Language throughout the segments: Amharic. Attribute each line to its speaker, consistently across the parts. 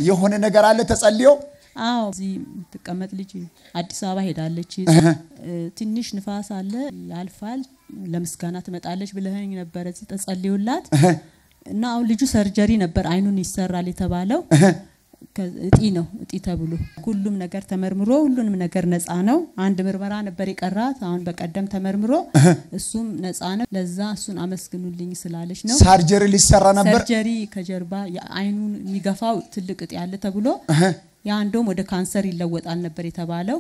Speaker 1: የሆነ ነገር አለ ተጸልዮ?
Speaker 2: አዎ፣ እዚህ የምትቀመጥ ልጅ አዲስ አበባ ሄዳለች። ትንሽ ንፋስ አለ ያልፋል፣ ለምስጋና ትመጣለች ብለኸኝ ነበረ። እዚህ ተጸልዩላት እና አሁን ልጁ ሰርጀሪ ነበር አይኑን ይሰራል የተባለው፣ እጢ ነው፣ እጢ ተብሎ ሁሉም ነገር ተመርምሮ ሁሉንም ነገር ነፃ ነው። አንድ ምርመራ ነበር የቀራት። አሁን በቀደም ተመርምሮ እሱም ነፃ ነው። ለዛ እሱን አመስግኑልኝ ስላለች ነው።
Speaker 1: ሰርጀሪ ሊሰራ ነበር።
Speaker 2: ሰርጀሪ ከጀርባ አይኑን የሚገፋው ትልቅ እጢ ያለ ተብሎ ያ እንደውም ወደ ካንሰር ይለወጣል ነበር የተባለው።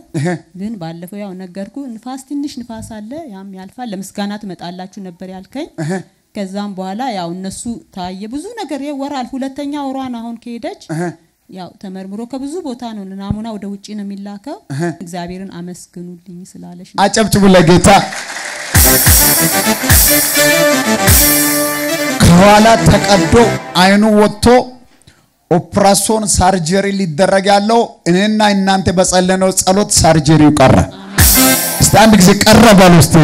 Speaker 2: ግን ባለፈው ያው ነገርኩ፣ ንፋስ ትንሽ ንፋስ አለ፣ ያም ያልፋል፣ ለምስጋና ትመጣላችሁ ነበር ያልከኝ። ከዛም በኋላ ያው እነሱ ታየ ብዙ ነገር ወራል። ሁለተኛ ወሯን አሁን ከሄደች ያው ተመርምሮ ከብዙ ቦታ ነው ናሙና ወደ ውጪ ነው የሚላከው። እግዚአብሔርን አመስግኑልኝ ስላለች ነው።
Speaker 1: አጨብጭቡ ለጌታ። ከኋላ ተቀዶ አይኑ ወጥቶ ኦፕራሲዮን ሰርጀሪ ሊደረግ ያለው እኔና እናንተ በጸለነው ጸሎት ሰርጀሪው ቀረ። እስቲ አንድ ጊዜ ቀረ በሉ እስቲ።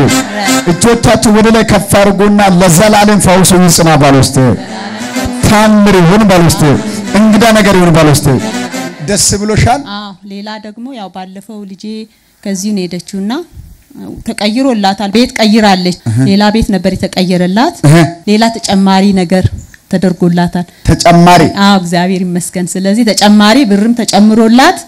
Speaker 1: እጆቻችሁ ወደ ላይ ከፍ አድርጉና ለዘላለም ፈውሱ ይጽና በሉ እስቲ። ታምር ይሁን በሉ እስቲ። እንግዳ ነገር ይሁን በሉ እስቲ። ደስ ብሎሻል?
Speaker 2: አዎ። ሌላ ደግሞ ያው ባለፈው ልጄ ከዚህ ነው የሄደችውና ተቀይሮላታል። ቤት ቀይራለች። ሌላ ቤት ነበር የተቀየረላት። ሌላ ተጨማሪ ነገር ተደርጎላታል።
Speaker 1: ተጨማሪ?
Speaker 2: አዎ፣ እግዚአብሔር ይመስገን። ስለዚህ ተጨማሪ ብርም ተጨምሮላት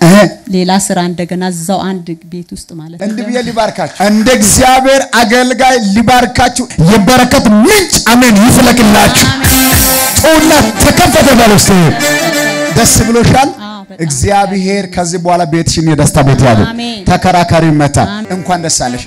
Speaker 2: ሌላ ስራ እንደገና እዛው አንድ ቤት ውስጥ ማለት ነው።
Speaker 1: እንዲህ ብዬ ሊባርካችሁ፣ እንደ እግዚአብሔር አገልጋይ ሊባርካችሁ፣ የበረከት ምንጭ አሜን ይፍለቅላችሁ። ጮና ተከፈተ በሉ እስቲ። ደስ ብሎሻል? እግዚአብሔር ከዚህ በኋላ ቤትሽን የደስታ ቤት ያድርግ። ተከራካሪ መታ። እንኳን ደስ አለሽ።